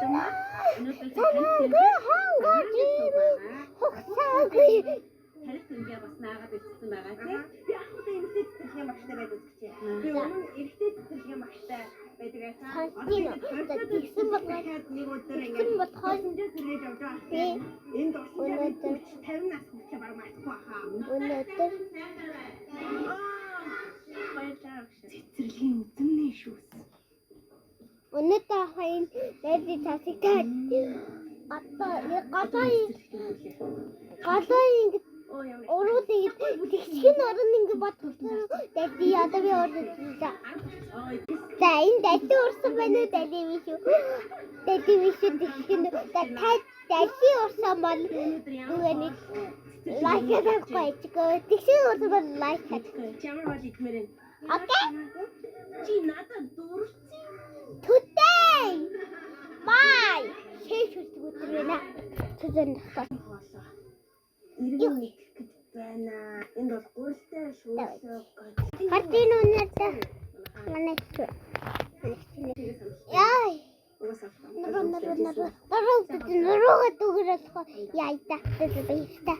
Өнөөдөр Санаагүй хонгор жирийн хугацаагүй. Тарих тэмдэгэ бас наагаад ирсэн байгаа тийм. Би анх удаа эмэгтэй цэцэрлэгийн багштай байдаг гэж. Би өмнө эрэгтэй цэцэрлэгийн багштай байдаг байсан. Сонсдийн үү? За, тэгсэн болохоор нэг өдөр тэгсэн ингээд болохоор дурсамжаа сэргээж явж байгаа би энэ дурсамжаа би өнөөдөр 40 50 нас хүртлээ бараг мартахгүй хаа. Өнөөдөр Баярлалаа багш. Цэцэрлэгийн үзмний шүүс. Өнөөдөр хоёр дайди цасыг та одоо голоо голоо ингэ Оо ямар. уруулыг тэгшин орон ингэ бодсон дайди одоо би уруулж. За, энэ дайди урсан байна уу, дайди биш үү? Дайди биш үү, тэгшин. За, та дайди урсан бол нөгөө нэг лайк хийхгүй чиг. Тэгшин урсан бол лайк хай. Чи ямар хоол идмээр вэ? Okay. Чи надад дурлцсан. Today my шээ шүлдэг өдөр байна. Түзэн тохтол. Хоолоо. Иргэн идэх гэж байна. Энд бол гурилтай шүүсэг. Хардын өнөөдөр манай чи. Яа. Угаасаа. Нуруу нуруу нуруу. Нуруу нуруу дүгэр болох яа та. Баярлалаа.